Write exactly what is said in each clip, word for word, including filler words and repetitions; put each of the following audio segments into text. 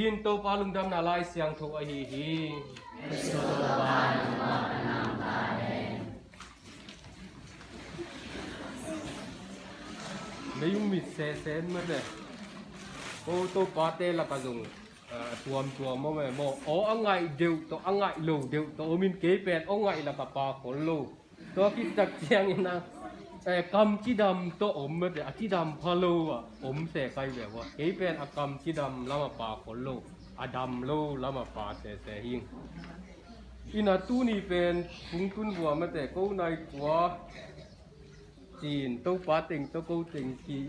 Hih in Topa lungdamna Lai Siangtho ahi hi. Mei um mit sesen mate. Ko Topate laka zong, ah, tuamtuam om e maw. Aw a ngaih deuh tawh a ngaih lo deuh tawh om in, kei pen aw ngaih laka pa khol lo. Tua khit tak ciangin a, eh, kam cidam tawh om mate, a cidam pha lo ah om se kai ve ua. Kei pen a kam cidam lama pa khol lo, a dam lo lama pa sese hing. Ina tuni pen kung tun vua mate, ko nai kua cin Topa teng tawh ko teng ki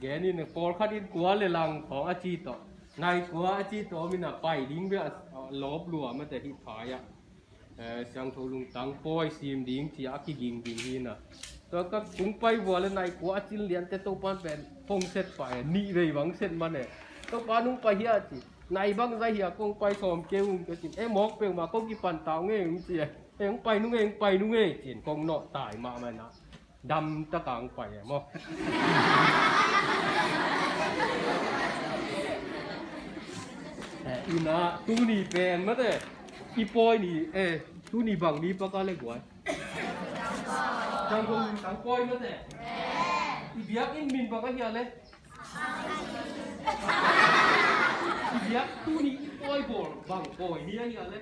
gen in, pawlkhat in kua le lang khawng a ci tawh, nai kua a ci tawh om ina pai ding bia a lawp lua mate, hih phai ah. Eh, siangtho lungtang pawi sim ding ci a kiging ding hi na. Tua ka kung pai vua le nai kua a cin liante Topan pen phong set pah e, nih vei bang set man e. Topa nung pai hia ci. Nai bang zai hia kong pai sawm kei ung ka cin. E mawk peuhmah kong kipan tau ngei ung ci e. E ung pai nung e, ung pai nung e cin kong nawh tai mahmah na. Dam takang pai e maw. Eh, ina tuni pen mate. I pawi ni, eh, tuni bang ni paka le guai. Siangtho lungtang pawi mate. I biakinn min bang a hia le. I biak tuni i pawi bawl bang pawi ni a hia le.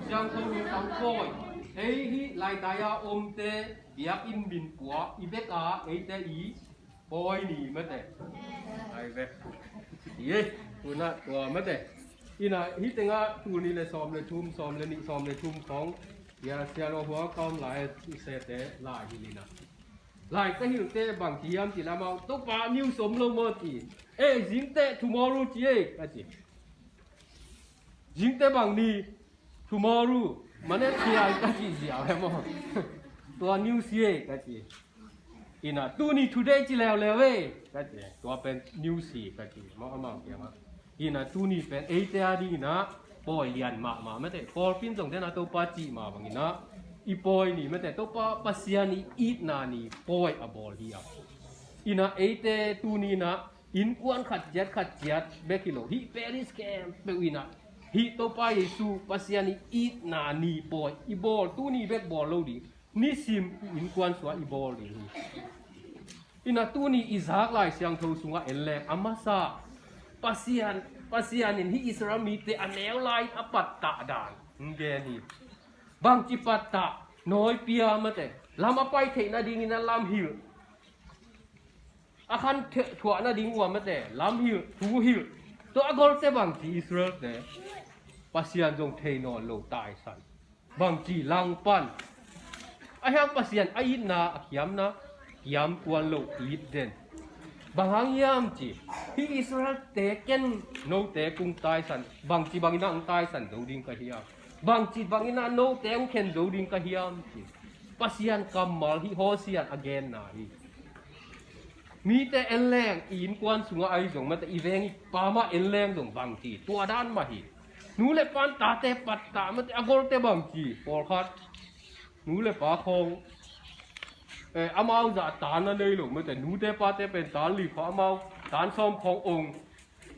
Siangtho lungtang pawi. Ei hih laitai a omte biakinn min pua i bek a eite i pawi ni mate. Ai ve. Ye, tuna tua mate. Ina hih tengah tul nih le sawm le thum, sawm le nih, sawm le thum khawng. Ya, sia lo hua kaum lai sete lai hi lina. Lai ka hilhte bang ci hiam ci lamau, Topa news om lo maw ci. Eh, zingte tomorrow ci e ka ci. Zingte bang ni tomorrow. Mane thiang ka ci ziau he maw. Tua news hi e ka ci. Ina tuni today ci leuleu e ka ci. Tua pen news hi ka ci. Maw amau kiangah. Ina tuni pen eite a ding ina pawi lian mahmah mate. Pawlpi in zong tena Topa cih mah bang ina i pawi ni mate. Topa Pasian i itna ni pawi a bawl hi a. Ina eite tuni ina innkuan khat ciat khat ciat bek hi lo. Hih parish khempeuh ina hih Topa Jesu Pasian i itna ni pawi i bawl, tuni bek bawl lo ding. Nisim i innkuan sua i bawl ding hi. Ina tuni i zak Lai Siangtho sungah en leng a masa Pasian, Pasian in hih Israel mite a neu lai a pattah dan hong gen hi. Bangci pattah, nawi pia mate, lam a pai theih nadingin a lam hilh. A khan thuah nading ua mate, lam hilh, thu hilh. Tua a golte bangci Israelte Pasian zong thei nawn lo taisan. Bangci langpan. A hiang Pasian a itna a kiamna kiam tuan lo it den. Bang hang hiam ci, hih Israelte ken note kung taisan, bangci bangin a hong taisan zo ding ka hiam? Bangci bangin a note hong khen zo ding ka hiam ci. Pasian kammal hih Hosea a genna hi. Mite en leng i innkuan sungah ahi zong mate, i veng i pamah en leng zong bangci tua dan mah hi. Nu le pan tate pattah mate, a golte bangci pawlkhat. Nu le pa khawng, eh, amau zah tan a nei lo mate, nute pate pen tan li khawng amau tan sawm khawng ong.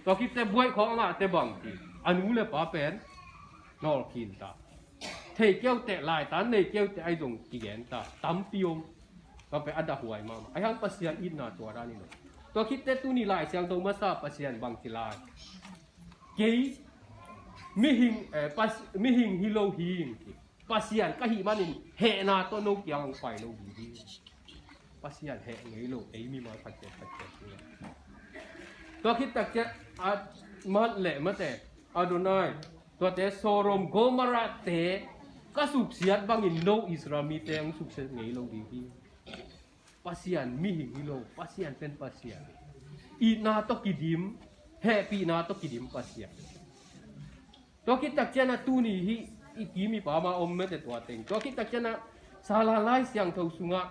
Tua khitte buaih khawng a ngahte bangci a nu le pa pen nawlkhin ta. Thei keute lai tan nei keute ahi zong kigen ta tampi om. Tua pen a dahhuai mahmah. Ahi hang Pasian itna tua dan in om. Tua khitte tuni Lai Siangtho masa Pasian bangci lai. Kei mihing, eh, pas, mihing hi lo hi. Pasian ka hih manin hehna tawh no kiang hong pai lo ding hi. Pasian heh ngei lo ei mimal khat ciat khat ciat hi. Tua khit tak ciat a mat leh mate Adonai, tuate Sodom Gomorrah te ka suksiat bangin no Israel mite hong suksiat ngei lo ding hi. Pasian mihing hi lo, Pasian pen Pasian. Itna tawh kidim, hehpihna tawh kidim Pasian. Tua khit tak ciangin a tuni hih i kim i pam a om mate tua teng. Tua khit tak ciangin a Salan Lai Siangtho sungah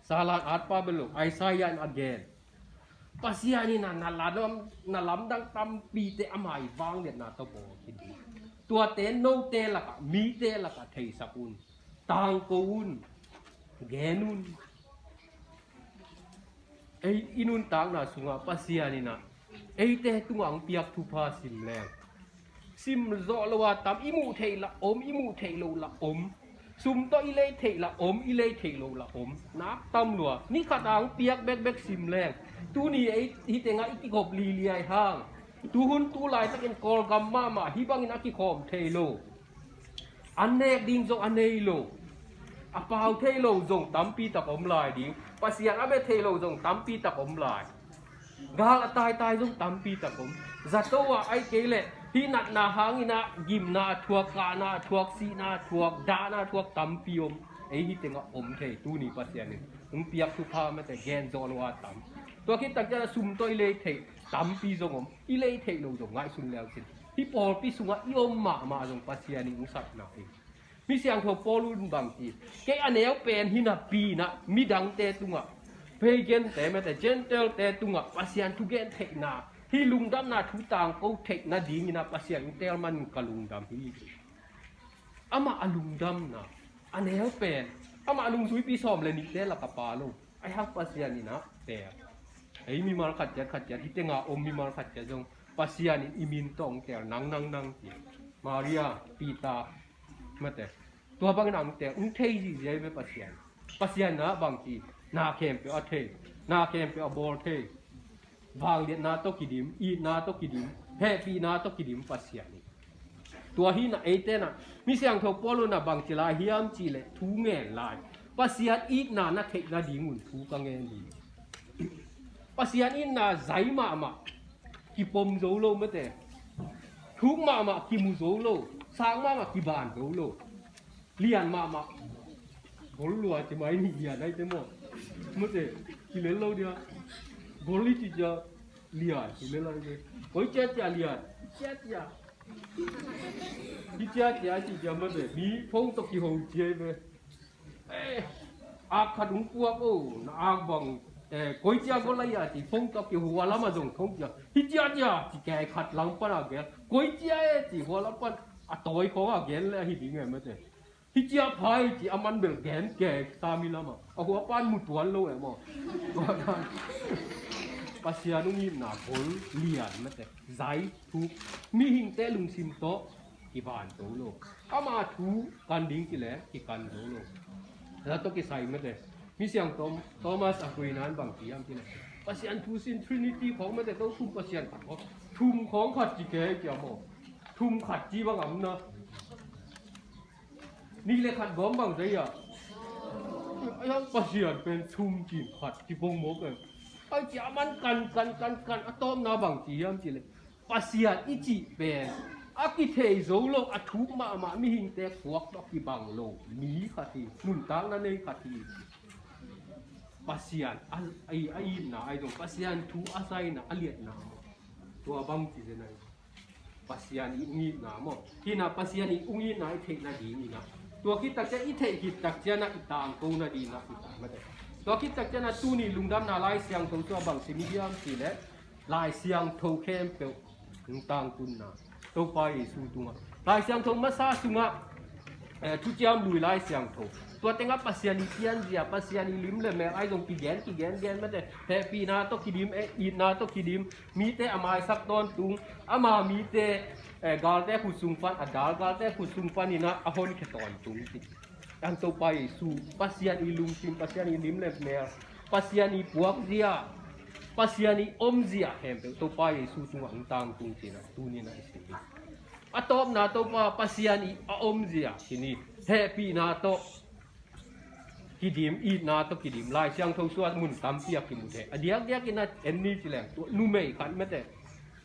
Salan atpa bel lo Isaiah in a gen. Pasian in a na lam, na lamdang tampite ama i vangliatna tawh bawl khin hi. Tuate note lakah, mite lakah theisak un. Tangko un. Gen un. Ei i nuntakna sungah Pasian in a Eite tungah hong piak thupha sim leng, sim zawh lo a tam, i muh theih lah om, i muh theih lo lah om. Sum tawh i lei theih lah om, i lei theih lo lah om. Nak tam lua. Ni khat a hong piak bekbek sim leng, tuni ei hi tengah i kikhop liliai hang, tuhun tu laitakin Kawlgam mahmah hih bangin a kikhawm thei lo. A nek ding zong a nei lo. A pau thei lo zong tampi tak om lai ding. Pasian a bia thei lo zong tampi tak om lai. Gal a taitai zong tampi tak om. Zato ah ahih kei leh hih natna hangin ah gimna a thuak, kahna a thuak, sihna a thuak, dahna a thuak tampi om. Ei hi tengah om thei, tuni Pasian in hong piak thupha mate gen zawh lo a tam. Tua khit tak ciang a sum tawh i lei theih tampi zong om. I lei theih lo zong ngaihsun leu cin, hih pawlpi sungah i om mahmah zong Pasian in hong satna hi. Mi siangtho Paul in bang ci, kei a neu pen hi napi-in ah midangte tungah, pagan-te mate, Gentile-te tungah Pasian thugen theihna, hih lungdamna thu tangko theih nadingin ah Pasian hong teel manin ka lungdam hi. Amah a lungdamna, a neu pen, amah nungzuipi sawm le nihte lak a pa lo. Ahi hang Pasian in ah teel. Ei mimal khat ciat khat ciat, hih tengah om mimal khat ciat zong Pasian in i min tawh hong teel, nang nang nang ci. Maria, Peter, mate. Tua bangin ah hong teel, hong thei zihziah hi ve Pasian. Pasian in ah bang ci, na khempeuh a thei, na khempeuh a bawl thei. Vangliatna tawh kidim, itna tawh kidim, hehpihna tawh kidim Pasian hi. Tua hi-in ah eite in ah, mi siangtho Paul in ah bang ci lai hiam cih leh thu ngen lai. Pasian itna na theih nadingun thu ka ngen hi. Pasian itna zai mahmah, kipom zo lo mate. Thuk mahmah, kimu zo lo. Sang mahmah, kiban zo lo. Lian mahmah. Gol lua ci mai ni lian ai te maw. Mate, kilel lo dia. Gol i ci cia lian, kilel lo ai te. Koi cia cia lian. Cia cia. Hi cia cia ci cia mate. Mi phone tawh kiho cia ai ve. Eh, a khat hong puak o, na a bang, eh, koi cia gol ai a ci phone tawh kiho a lam a zong thong cia. Hi cia cia ci kei khat lam pan a gel. Koi cia e ci hua lam pan a tawi khawng a gel le ahi ding e mate. Hi cia phai ci a man bel gen kei sa mi lam a. A hua pan mu tuan lo e maw. Pasian hong itna gol lian mate. Zai thuk. Mihingte lungsim tawh kiban zo lo. Ama thu kan ding ci leh kikan zo lo. Zato kisai mate. Mi siangtho Thomas Aquinas in bang ci hiam cih leh, Pasian thu sin Trinity khawng mate, to thum Pasian khat khawng. Thum khawng khat ci kei cia maw. Thum khat ci bang am na. Nih le khat gawm bang zai a. Ai hang Pasian pen thum cin khat ci pong mawk e. Ai cia man kan kan kan kan a tawpna bang ci hiam cih leh, Pasian i cih pen a kithei zo lo, a thuk mahmah, mihingte khuak tawh kibang lo mi khat hi, nuntakna nei khat hi. Pasian a, a, a itna ai zong, Pasian thu a zaina, a liatna, tua bang ci zen ai. Pasian i ung itna maw? Hih na Pasian i ung itna i theih nading in ah, tua khit tak ciang i theih khit tak ciang ah i tangko nading in ah i tang mate. Tua khit tak ciang ah tuni lungdamna Lai Siangtho sungah bang sim i hiam cih leh, Lai Siangtho khempeuh hong tangtunna Topa Jesu tungah, Lai Siangtho masa sungah, eh, Thuciam Lui Lai Siangtho, tua tengah Pasian i pianzia, Pasian i lim le mel ai zong kigen kigen gen mate. Hehpihna tawh kidim, eh, itna tawh kidim, mite a maisak tawntung, ama mite, eh, galte khut sung pan, a dal galte khut sung pan in ah a honkhia tawntung ci. Ang Topa Jesu, Pasian i lungsim, Pasian i lim le mel, Pasian i puakzia, Pasian i omzia khempeuh Topa Jesu tungah hong tangtung ci-in ah tuni-in ah i sim hi. A tawpna Topa Pasian i a omzia ci ni, hehpihna tawh kidim, itna tawh kidim, Lai Siangtho sungah mun tampi a kimu thei. A diakdiak in ah en ni ci leng, tua numei khat mate,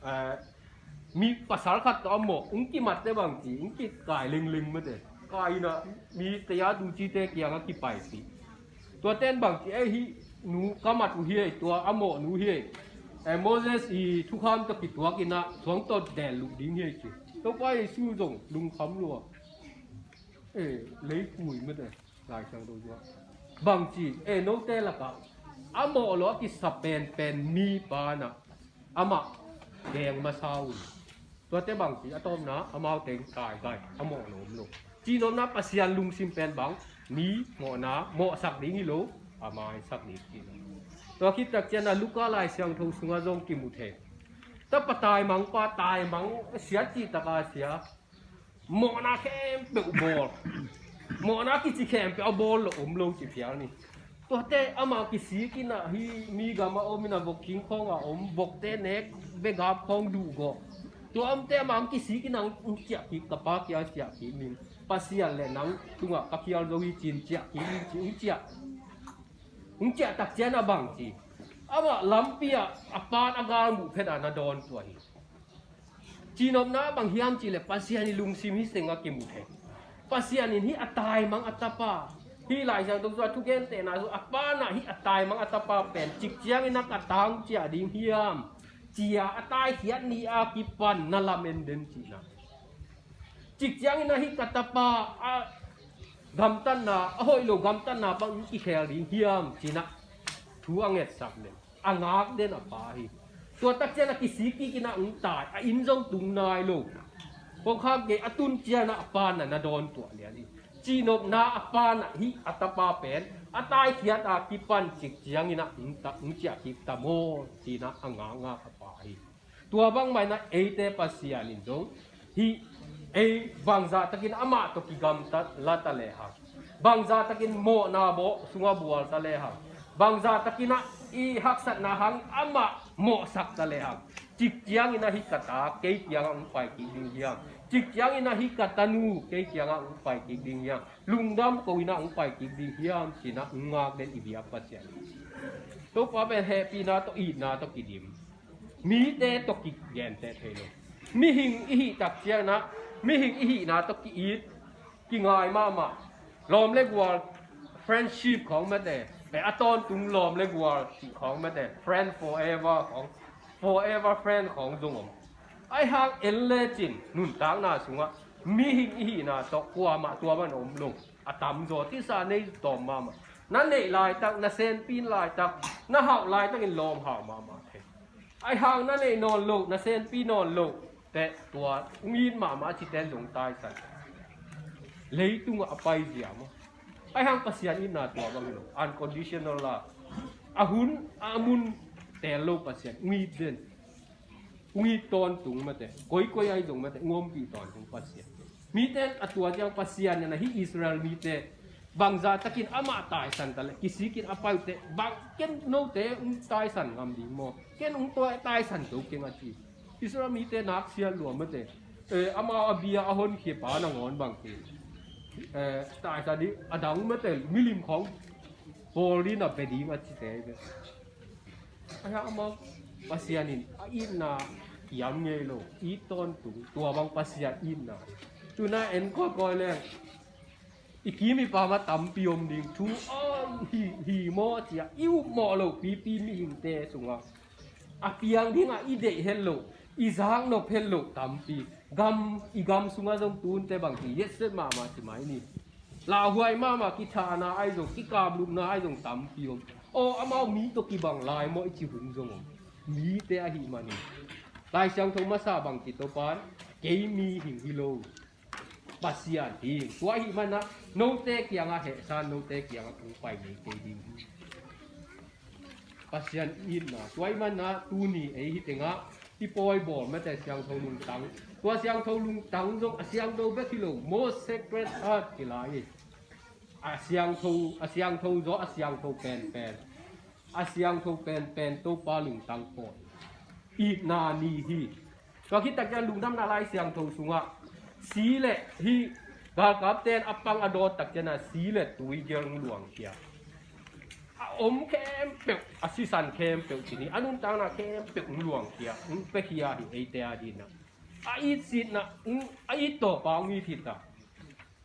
eh, mi pasal khat tawh a mawh, hong kimatte bang ci, hong kikai lengling mate. Kai in ah mite a ducite kiangah kipaipih. Tuate in bang ci, eh, hih nu ka mat uh hi ei, tua a mawh nu hi ei. Eh, Moses i thukham tawh kituak in ah suang tawh delh luh ding hi ei ci. Topa Jesu zong lungkham lua. Eh, leipui mate. Lai Siangtho sungah bang ci, eh, note lakah a mawh lo a kisa penpen mipa in ah amah deng masa un. Tuate bang ci, a tawpna amau teng kaikai, a mawh lo om lo. Cih nopna Pasian lungsim pen bang, mi mawhna mawhsak ding hi lo, a maisak ding hi lo. Tua khit tak ciang ah Luka Lai Siangtho sungah zong kimu thei. Tapa taimang pa, taimang sia cih taka sia. Mawhna khempeuh bawl. Mawhna kici khempeuh a bawl lo om lo ci phial ni. Tuate amah kisikin ah hih mi gam a om in ah vok king khawng a om, vokte nek begap khawng duhgawh. Tua omte amah hong kisikin ah hong ciah kik, ka pa kia ciah kik ning. Pasian le nang tungah ka phial zo hi ci-in ciah kik ning ci, hong ciah. Hong ciah tak ciang a bang ci, amah lampi ah a pan a gal muh phet a na dawn tua hi. Cihnopna bang hiam cih leh Pasian i lungsim hi seng a kimu thei. Pasian in hih a taimang a tapa, hih Lai Siangtho sung a thugentehna sung a pan ah hih a taimang a tapa pen cik ciangin a ka ta hong ciah ding hiam, ci-a a taikhiat ni a kipan na lamen den cihna. Cik ciangin a hih ka tapa a gamtatna, a hoih lo gamtatna bang kikhel ding hiam ci-in ah thu a ngetsak le a ngak den a pa hi. Tua tak ciang a kisik kik in ah hong tai, a inn zong tung nai lo. Kongkhak gei a tun ciang ah a pan ah na dawn tuah lian hi. Cihnopna a pan ah hih a tapa pen a taikhiat a kipan cik ciangin ah hong ta, hong ciah kik ta maw ci-in ah a ngakngak a pa hi. Tua bangmah in ah eite Pasian in zong hih ei bangzah takin amah tawh kigamta la ta lehang, bangzah takin mawhna bawh sungah bual ta lehang, bangzah takin ah i haksatna hang amah mawhsak ta lehang, cik ciangin ah hih ka ta kei kiangah hong pai kik ding hiam, cik ciangin ah hih ka tanu kei kiangah hong pai kik ding hiam, lungdam ko in ah hong pai kik ding hiam ci-in ah hong ngak den i biak Pasian. Topa pen hehpihna tawh itna tawh kidim. Mite tawh kigenteh thei lo. Mihing i hih tak ciangin ah, mihing i hihna tawh ki-it, kingai mahmah. Lawm le gual friendship khawng mate, pe a tawntung lawm le gual cih khawng mate, friend forever khawng, forever friend khawng zong om. Ahi hang en lecin nuntakna sungah mihing i hihna tawh kuamah tua bang om lo. A tamzaw tisa nei tawm mahmah. Na neih laitak, na senpi laitak, na hauh laitakin lawm hau mahmah thei. Ahi hang na neih nawn loh, na senpi nawn loh teh tua hong it mahmah a cite in zong taisan. Leitungah a paizia maw. Ahi hang Pasian itna tua bang hi lo, unconditional love. A hun a mun teel lo Pasian hong it den. Hong it tawntung mate, koikoi ahi zong mate, hong ompih tawntung Pasian. Mite in a tua ciang Pasian in ah hih Israel mite bangzah takin amah taisan ta leh, kisikin a pai uh teh, bang ken note hong taisan ngam ding maw? Ken hong tua taisan zo keng a ci. Israel mite nak siat lua mate. Eh, amau a bia a honkhia pa nangawn bang ci. Eh, taisan ding a dang mate, milim khawng pawl ding a bia ding a cite hi ve. Ahi hang amau Pasian in a itna kiam ngei lo, it tawntung, tua bang Pasian itna. Tu-in ah en kawikawi leng i kim i pam ah tampi om ding, thu aw hi, hi maw ci-a i upmawh loh pipi mihingte sungah a piang dingah i deih het loh, i zaknop het loh tampi. Gam, i gam sungah zong tunte bang ci, yetset mahmah ci mai ni. Lauhuai mahmah, kithahna ahi zong, kikaplupna ahi zong tampi om. Aw, amau mi tawh kibang lai maw i ci hun zong om. Mite ahih manin Lai Siangtho masa bang ci, Topa in kei mihing hi lo, Pasian hi. Tua ahih manin ah note kiangah hehsan, note kiangah kong pai ngei kei ding hi. Pasian itna. Tua ahih manin ah tuni ei hih tengah i pawi bawl mate siangtho lungtang. Tua siangtho lungtang zong a siangtho bek hi lo, most sacred heart ci lai hi. A siangtho, a siangtho zaw, a siangtho penpen. A siangtho penpen Topa lungtang pawi. Itna ni hi. Tua khit tak ciang lungdamna Lai Siangtho sungah si le hih galkapte in a pang a dawt tak ciangin ah si le tui gel hong luangkhia. A om khempeuh, a sisan khempeuh ci ni, a nuntakna khempeuh hong luangkhia, hong piakhia hi eite a dingin ah. A it sitna, hong, a it tawpa hong it hi ta.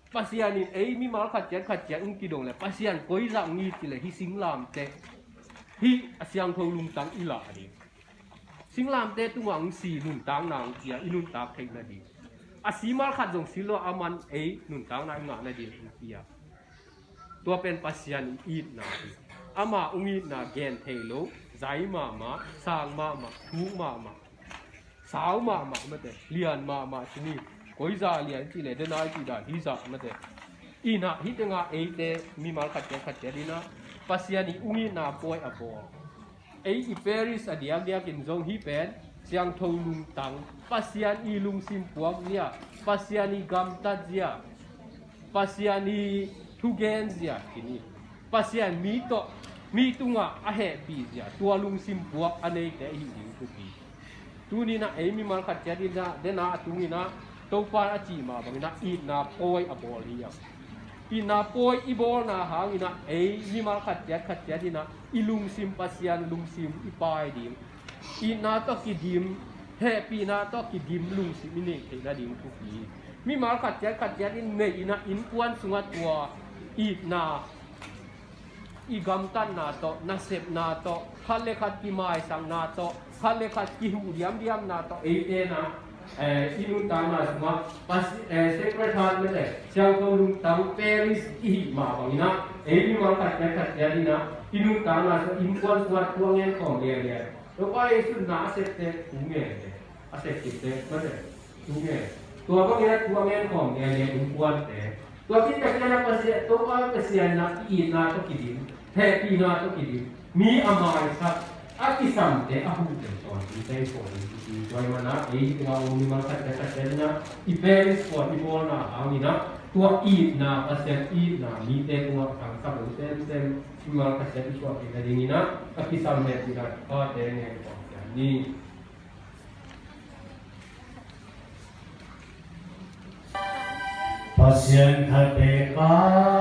Pasian in ei mimal khat ciat khat ciat hong kidong leh, Pasian koi zah hong it cih leh hih singlamteh, hih a siangtho lungtang i lah ding. Singlamteh tungah hong si, nuntakna hong pia, i nuntak theih nading. A si mal khat zong si lo a, aman ei nuntakna i ngah nading hong pia. Tua pen Pasian i itna hi. Ama hong itna gen thei lo, zai mahmah, sang mahmah, thuk mahmah, sau mahmah mate, lian mahmah ci ni. Koi zah lian cih leh, denai cih dan hih zah mate. Ina hih tengah eite mimal khat ciat khat ciat in ah Pasian i hong itna pawi a bawl. Ei i parish a diakdiakin zong hih pen siangtho lungtang, Pasian i lungsim puak zia, Pasian i gamtat zia, Pasian i thugen zia kini. Pasian mi tawh, mi tungah a hehpih zia, tua lungsim puak a neite i hi ding thupi. Tuninah ei mimal khat ciat inah dena a tunginah Topa a cih mah banginah itna pawi a bawl hi a. Itna pawi i bawlna hanginah ei mimal khat ciat khat ciat inah i lungsim Pasian lungsim i pai ding. Itna tawh kidim, hehpihna tawh kidim lungsim i neih theih nading thupi. Mimal khat ciat khat ciat in neih inah innkuan sungah tua itna i gamtatna tawh, nasepna tawh, khat le khat kimaisakna tawh, khat le khat kihuh diamdiamna tawh, eite na, eh, i nuntakna sungah Pasi-, eh, Sacred Heart mete, siangtho lungtang parish i hih mah banginah ei mimal khat ciat khat ciat inah i nuntakna sungah innkuan sungah thu a ngen khawm lianlian. Topa Jesu na a septe thu ngen te, a sep kipte mete thu ngen. Tua bangin a thu a ngen khawm ngen ngen innkuante. Tua khit takin a Pasian, Topa Pasian na i itna tawh kidim, hehpihna tawh kidim, mi a maisak, a kisamte a huhte tawntung tei khawm ding kici. Tua i mana ei i tengah om mimal khat ciat khat ciat inah i parish khawm i bawlna hanginah tua itna, Pasian itna mite tungah tangsak lo semsem mimal khat ciat i suah theih nadinginah a kisam hehpihna thupate ngen khawm ciat ni. Pasian khat pek a